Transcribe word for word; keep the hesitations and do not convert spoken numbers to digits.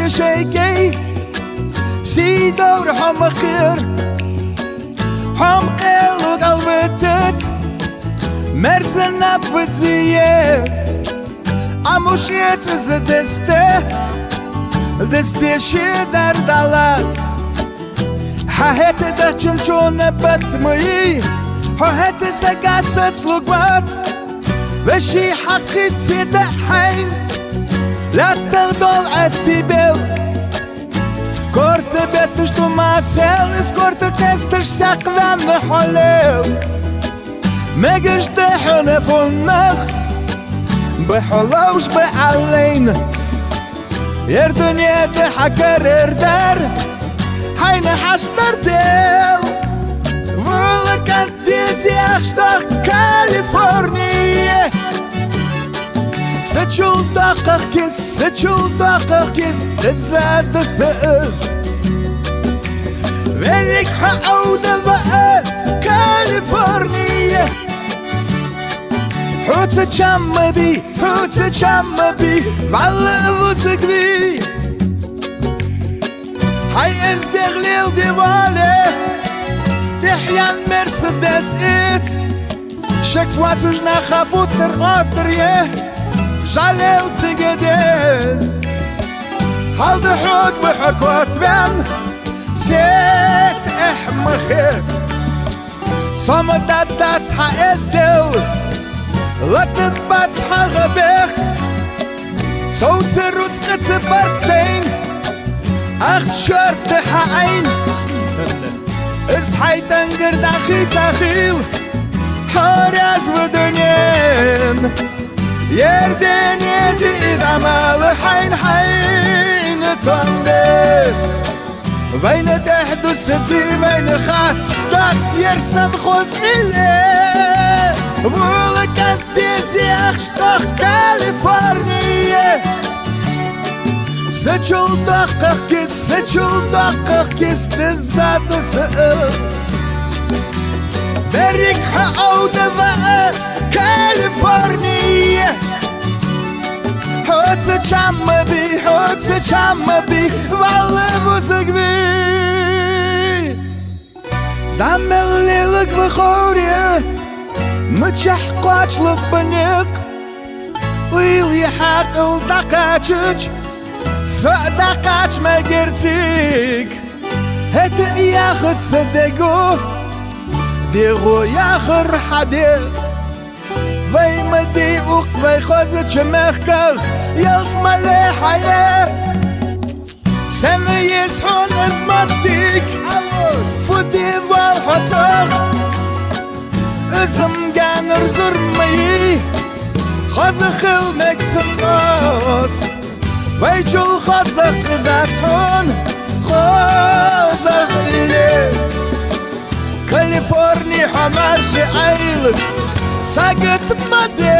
шайгай, сий довр хьо ма кхера. Хьо-м къелу кӀалвитац, мерза наб визае. Ӏа муш эцаза десте, десте шедар далац. Хьа хӀета дахчун чуна бат ма йий, хьо хӀета сага сацлуг вац. Веший хьакхица даь хьайна, лаьттах дола Ӏаьтти бел. Корта бетташ ту масел, из корта кхесташ сакъвенна хьо лел. Мегаш да хьона фуннагӀа, ба хьо ловш ба Ӏаллайна. Ер дуне тӀа хьа карар дар, хьайна хьаштар дел. Вулкан дезеш тох Калифорния. Са чул доккхагӀа киз, са чул доккхагӀа киз, дезза да са из. Верриг хьо Ӏовда ва а Калифорния. Хьоца чам ма бий, хьоца чам ма бий, валла а вузаг вий. Хьай эздел леладе вале, тӀехьен Мерседес эца. Шек вацуж наха футтар оттар е, жалел цига дез. Хьалда хьога ба хьо котвен, сет эхь ма хет. Со ма даддац хьа эздел, латабац хьагӀа бехк. Совца рузкъаца барт тайна, ахча шортта хьа Ӏайна. Из хьай тангар дӀахийца хила, хьо раьза ва дунен. Ер дуне диъ дӀа мала хьайна, хьайна тонга. Вайна тӀехьа дусаргдий, вайна хац, дац ер санна хоза илли. Вулкан дезеш тох Калифорния. Са чул доккхагӀа киз, са чул доккхагӀа киз, дезза да са из. Верриг хьо Ӏовда ва а Калифорния. Хьоца чам ма бий, хьоца чам ма бий, валла а вузаг вий. ДӀа мел лелаг ва ховре, мичахьа кхоачалу ба никъ. Уйла е хьаькъал дӀакхачача, со а дӀакхача мегар цига. ХӀета а яхац са дего, дегӀо яхар хьа де. Вай ма дий укх вай хозача мехках ялсмале хьае. Сенна еза хьона из моттиг, фу де воал хьо цох? Из-м гаьнара зурма йий, хоза хила мег цун мост. Вай чул хозагӀа кхы дац хьона, хозагӀа илли. Калифорни, хьо марша Ӏайла, сагот ма де.